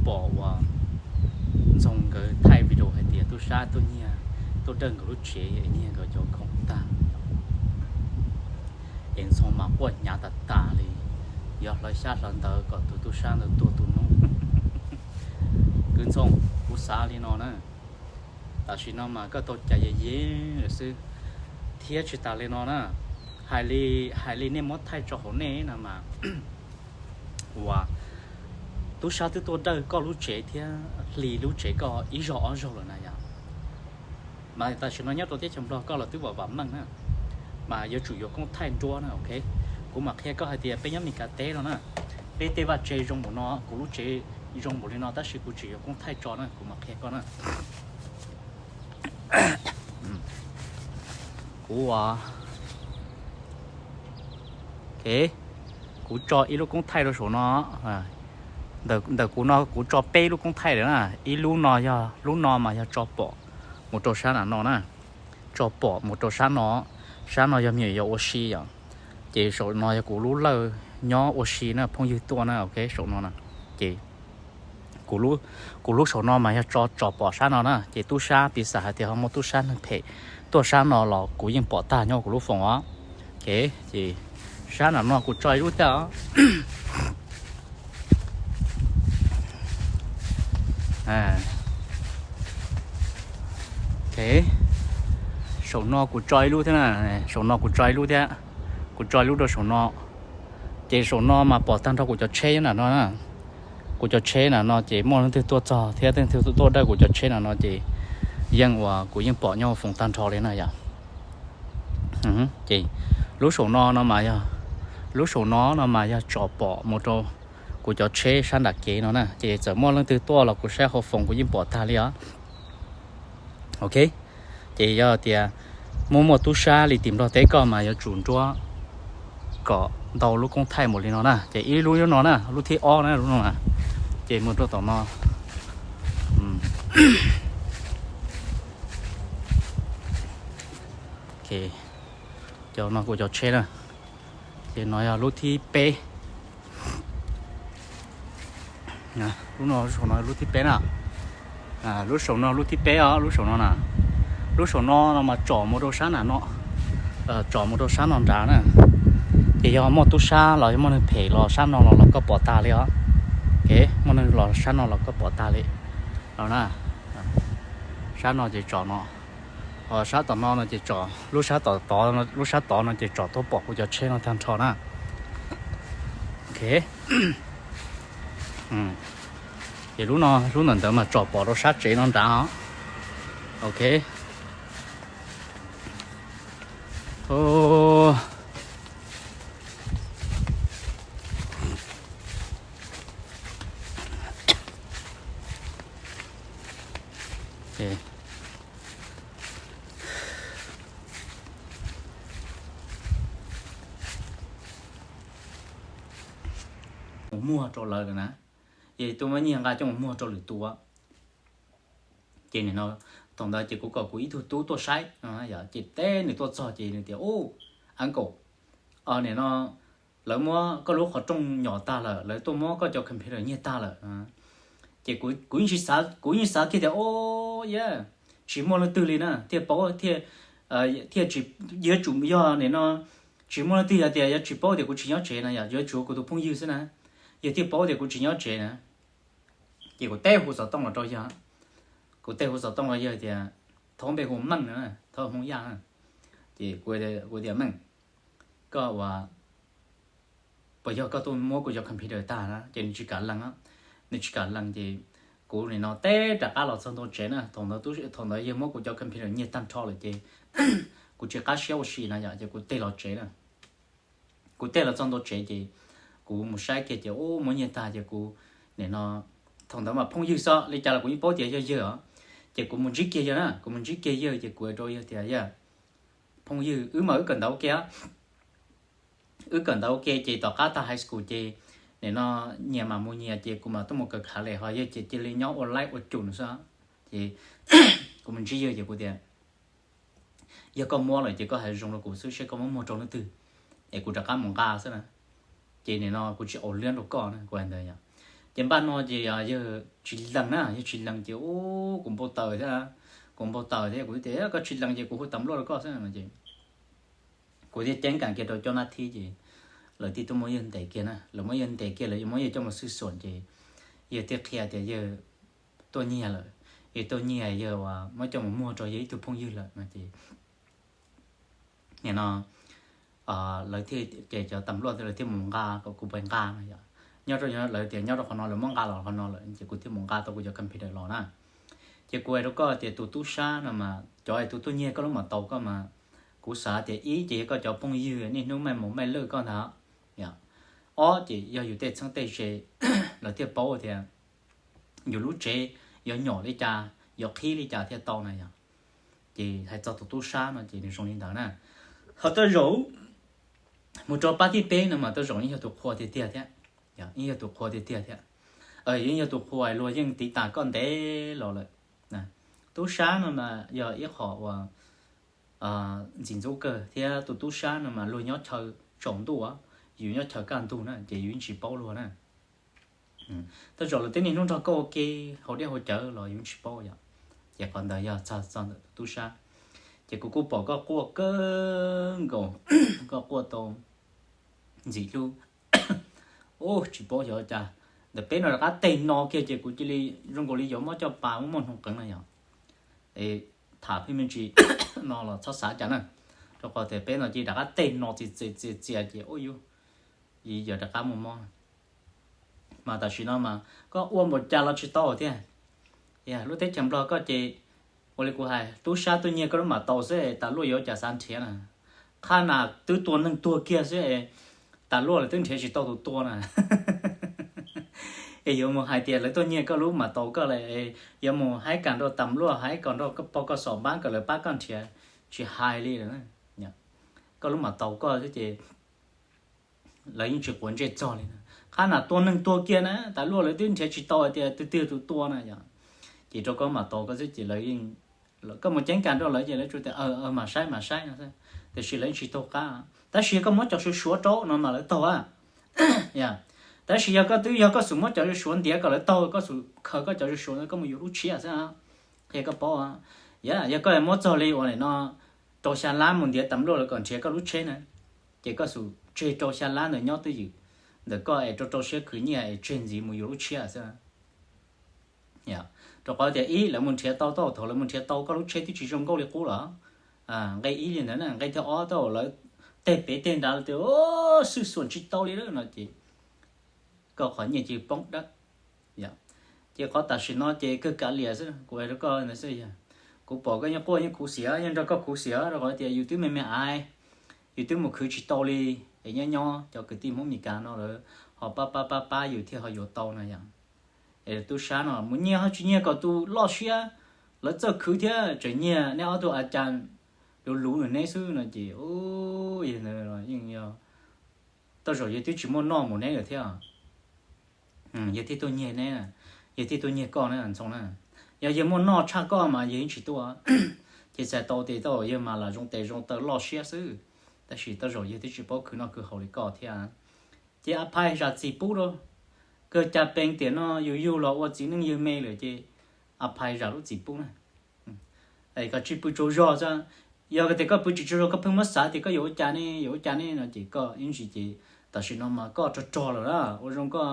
pom uas Ntxoog nkawd thaij video hais tias tub sab tuaj nyiag, tuaj dawj nkawd lub tsev es nyiag nkawd cov khoom tag. Es Ntxoog mas quaj hnyav tas tas li, yog hlawv xyab hlawv ntawv kom tus tub sab ntawd tuag tu noob. Kwv Ntxoog, kuv xav li no na, tam sim no mas koj tau cai yeej yeej lawm xwb, thiab tsis tas li no na, hais li, hais li nej muab thaij tso hauv nej no mas uas tub sab twb tuaj dawj koj lub tsev thiab hli lub tsev koj ib zaug ob zaug lawm na yom. Mas tam sim no nyob rau teb chaws Nplog koj los twb vam vam meej na, mas yuav tsum yuav koob thaij nruab na, ok. Kuv mam qhia koj hais tias peb nyob Meskas teb no na, peb tej vaj tse zoo npaum no, kuv lub tsev zoo npaum li no tab sis kuv tsis yuav koob thaij tso na, kuv mam qhia koj na. Kuv, ok, kuv tso ib lub koob thaij rau saum no. Ntawm kuv no kuv tso peb lub koob thaij lawm na. Ib lub no yog, lub no mas yog tso pom mus rau sab nram no na, tso pom mus rau sab no. Sab no yog me nyuam yaus ua si yom, ces saum no yog kuv lub lawj nyob ua si na, phooj ywg tuaj na, ok, saum no na. Ces kuv lub, kuv lub saum no mas yog tso tsom pom sab no na, ces tub sab piv xam hais tias ho muaj tub sab neeg phem tuaj sab no los kuv yeej pom tag nyob kuv lub foos os. Ok, ces sab nram no kuv tso ib lub thiab os. Ok, saum no kuv tso ib lub thiab na, saum no kuv tso ib lub thiab, kuv tso ib lub rau saum no. Ces saum no mas pom tag nrho kuv cov tsheb nram no na. Kuv cov tsheb nram no ces muaj leej twg tuaj txog thiab leej twg tuaj dawj kuv cov tsheb nram no ces yeej uas kuv yeej pom nyob foos tag nrho li na yom. Ces lub saum no no mas yog, lub saum no no mas yog tsom pom mus rau kuv cov tsheb sab nram kev no na, ces txawm muaj leej twg tuaj los kuv saib hauv foos kuv yeej pom tag li os. Ok, ces yog tias muaj muaj tub sab li tim Nplog teb koj mas yuav tsum nruab kom ntau lub koob thaij mus li no na, ces ib lub no na, lub thib ob na, lub no na, ces mus rau tom no. Ok, cov no kuv cov tsheb na, ces no yog lub thib peb. Lub no, lub saum no lub thib peb na. Lub saum no lub thib peb os, lub saum no na. Lub saum no no mas tsom mus rau sab nram no, tsom mus rau sab no nrad na. Ces yog muaj tub sab los yog muaj neeg phem los sab no los los koj pom tag li os. Ok, muaj neeg los sab no los koj pom tag li no na. Sab no ces tsom no, ho sab tom no no ces tsom, lub sab tod, lub sab tod no ces tsom tuaj pom kuv cov tsheb no tag nrho na. Ok, ces lub no, lub ntawm ntawd mas tsom pom rau sab tsev no nrad os. Ok, mus muag rau lawv lawm na. Ces tuaj muab nyiag nqa coj mus muag rau lwm tus. Ces nim no thaum ntawd ces kuv kom kuv ib tug tub tuaj saib, ces teb nws tuaj txog ces nws tias, Uncle, nim no lawv muab koj lub qhov rooj nyom tag lawm, lawv tuaj muab koj cov computer nyiag tag lawm. Ces kuv, kuv yeej xav kiag tias, O, yog tsis muaj leej twg li na thiaj paub, thiaj, thiaj tsis, yuav tsum yog nim no tsis muaj leej twg hais tias yuav tsis paub tias kuv tsis nyob tsev na, yog yuav tsum kuv tus phooj ywg xwb na, yog thiaj paub tias kuv tsis nyob tsev na. Ces kuv teb hu xov tooj los rau yawg, kuv teb hu xov tooj los yawg tias, thaub npe hu Meej na, thaub Hmoob Yaj na. Ces kuv tias, Meej, koj ua, puas yog koj tuaj muab kuv cov computer tag na? Ces nws tsis kam lees, nws tsis kam lees ces kuv nim no teb rov qab los txog ntua tsev na. Thaum ntawd yawg muab kuv cov computer nyiag tag nrho lawm ces kuv tsis qab siab ua si na yom, ces kuv teg los tsev na. Kuv teg los txog ntua tsev ces kuv mus saib kiag ces ub muab nyiag tag ces kuv nim no, thaum ntawd mas phooj ywg xwb li cas los kuv yeej paub tias yog yawg os. Ces kuv mus ntsib kiag yawg na, kuv mus ntsib kiag yawg ces kuv rau yawg tias, Yawg, phooj ywg, wb mas wb kawm ntawv ua ke, wb kawm ntawv ua ke ces tom qab tag high school ces nim no nyias mas mus nyias ces kuv mas tuaj mus kawm college ho yawg ces cia li nyob ua laib ua cum xwb. Ces kuv mus ntsib yawg ces kuv tias, Yog koj muab lawm ces koj hais zoo rau kuv xwb, seb koj muab muag rau leej twg es kuv rov qab mus nqa xwb na. Ces nim no kuv tsis au liab rau koj na, kuv hais ntawd yom. Ces npaj no ces yawg tsis lees na, yawg tsis lees ces ub kuv npau taws thiab, kuv npau taws thiab kuv tias koj tsis lees ces kuv hu tas npluaj rau koj xwb no ces kuv thiaj ceeb kam kiag rau cov nab thib ces lawv thiaj tuaj muab yawg ntes kiag na, lawv muab yawg ntes kiag lawv muab yawg coj mus xwj xuam ces yawg thiaj qhia tias yawg tuaj nyiag lawm, yawg tuaj nyiag yawg muab coj mus muag rau yawg ib tug phooj ywg lawm no ces nim no lawv thiaj ces cov tas npluaj lawv thiaj mus nqa kom kuv pais nqa no yom. Nyob rau lawv tias nyob rau qhov no lawv muab nqa los qhov no lawm ces kuv thiaj mus nqa tau kuv cov computer los na. Ces kuv hais rau koj tias tus tub sab no mas cov es tus tuaj nyiag koj lub mas tau koj mas kuv xav tias ib ces yog koj cov phooj ywg niaj hnub maij mus maij lwj koj ntag. Ob ces yog yus tej txheeb tej ze lawv thiaj paub tias yus lub tsev yuav nyom li cas yuav qhib li cas thiaj tau na yom. Ces hais txog tus tub sab no ces nws zoo li ntawd na. Ho tej zaum mus rau pab thib peb no mas tej zaum yeej yog tus qhua tiag tiag thiab, yeej yog tus qhua tiag tiag thiab. Yeej yog tus qhua luag yeej tiv tas koj ntev los lawm. Tub sab no mas yog ib qho uas ntxim ntxub kawg thiab tus tub sab no mas luag nyob chaw tsaus ntuj, yus nyob chaw kaj ntug na ces yus yeej tsis paub luag na. Tej zaum lawv twb niaj hnub nrog koj ua ke haus dej haus cawv los yus tsis paub yom. Ces qhov ntawd yog txog txog ntawm tus tub sab. Ces kuv kuj pom koj quaj kawg nkaus, koj quaj tau ntxim hlub. Ub, tsis paub xyov cas, ntawm peb no rov qab tej no kiag ces kuv cia li zoo nkaus li yuav muab coj pas muab muag hnoos qeev na yom. Tham phim me ntsis no los txhob xav cas na, rau qhov tias peb no cia li rov qab tej no txias txias txias txias ces ub yus, yus rov qab muaj mob. Mas tam sim no mas koj ua npaum cas los tsis tau thiab. Lub teb chaws Nplog koj ces ua li kuv hais, tub sab tuaj nyiag koj lub mas tau xwb es tas luaj yuav ua cas xav nrhiav na. Qhab nas twb tua neeg tuag kiag xwb es tas luaj lawv twb nrhiav tsis tau tus tua na. Es yuav mus hais tias lawv tuaj nyiag koj lub mas tau koj lawm, yuav mus haib kam nrog tas luaj haib kom nrog pog koj xom npab kom lawv pab koj nrhiav, tsis hais li lawm. Koj lub mas tau koj xwb ces lawv yeej tsis quav ntsej txog li na. Qhab nas tua neeg tuag kiag na tas luaj lawv twb nrhiav tsis tau hais tias twg twg tus tua na yom. Ces rau koj mas tau koj xwb ces lawv yeej, koj mus ceeb kam rau lawv ces lawv tsuas tias mam saib mam saib no xwb, tiam sis lawv yeej tsis taug qab. Tab sis yog koj muab cov suav suav rau no mas lawv taug a. Tab sis yog koj twb yog koj xum muab cov suav suav ntiav kom lawv taug, koj xum khaws koj cov suav suav ntawd koj mus yuav lub tshiab xwb. Qhia koj paub, yog koj muab txog li uas nim no rau xya lab mus ntiav tas luaj lawv kom nrhiav koj lub tsheb na, ces koj xum tseg rau xya lab ntawd nyob twj ywm ntawm koj es rau rau siab khwv nyiaj es tseg ntxiv mus yuav lub tshiab xwb. Rau qhov tias ib lawv mus nrhiav tau, thaum lawv mus nrhiav tau koj lub tsheb twb tsis zoo nkauj li qub los, nqe ib li ntawd na. Nqe thib ob, thaum lawv tej pem tej nrad tias xwj xuam tsis tau li lawm no ces koj qhov nyiaj cia li poob dawb. Ces qhov tam sim no ces kawg kav liam xwb, kuv hais rau koj ntawd xwb yog kuv pom koj yeej quaj yeej khuv xim, yeej nrog koj khuv xim rau qhov tias yus twb me me aiv, yus twb mus khwv tsis tau li, es nyob nyob cov kwv tij Hmoob Meskas no lawv ho pab pab pab pab yus thiaj ho yuav tau no yom. Es tub sab no mus nyiag ho tsis nyiag kom tus loj siab, lawv txawj khwv thiab tseem nyiag neb ob tug a cas luv luv nws neb xwb no ces yeej yog tej zaum yawg twb tsis muaj noj mus neb lawm thiab. Yawg thiaj tuaj nyiag neb, yawg thiaj tuaj nyiag koj na Ntxhoo na. Yog yawg muaj noj tshaj koj mas yawg yeej tsis tuaj. Ces txhais tau tias tej zaum yawg mas lam zoo tes zoo taw loj siab xwb, tab sis tej zaum yawg twb tsis paub khwv noj khwv haus li koj thiab. Ces a phais zam txim pub rau, kawg cas pees tiam no yus yug los ua txiv neej yawg me lawm ces a phais zam lub txim pub na. Es koj tsis pw tsaug zog xwb, yog tias koj pw tsis tsaug zog koj pheej muab xav tias koj yuav ua cas ne, yuav ua cas ne no ces koj ib ntsis ces tam sim no mas koj rog rog lawm na, ua zoo koj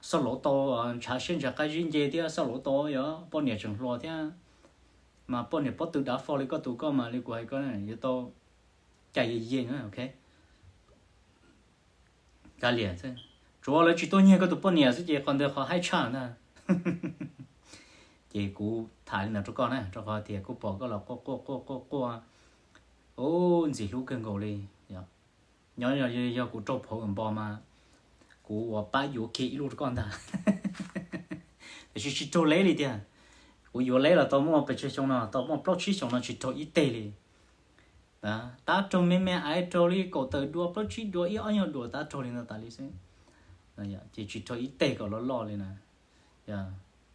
xauj lauv tau ntshav siab ntshav qab zib nce thiab xauj lauv tau yog poj niam tseem hluas thiab, mas poj niam pob tw dav fo li koj tus koj mas li kuv hais koj yuav tau cais yees yees na, ok. Kav liam, tsuav lawv tsis tuaj nyiag koj tus poj niam xwb ces qhov ntawd qhov haib tshaj ntag. Ces kuv tham li ntawd rau koj na, rau qhov tias kuv pom koj los quaj quaj quaj quaj quaj, ub, ntxim hlub kawg nkaus li. Nyob yog kuv raug phauv npo mas kuv ua pab yuav kiag ib lub rau koj ntag. Tiam sis tsis raug leb li tiag. Kuv yuav leb los tau muaj pes tsawg xyoo no, tau muaj plaub tsib xyoo no tsis raug ib teg li. Tab raug me me aiv raug li kaum tawm dua plaub tsib dua ib ob nyuag dua tab raug li no tas li xwb. Ces tsis raug ib teg kom loj loj li na.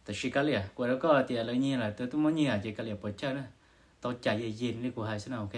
Tab sis kav liam, kuv hais rau koj tias lawv nyiag lawm twb muab nyiag ces kav liam puas chawj na. Tau cais yees yees li kuv hais xwb na, ok.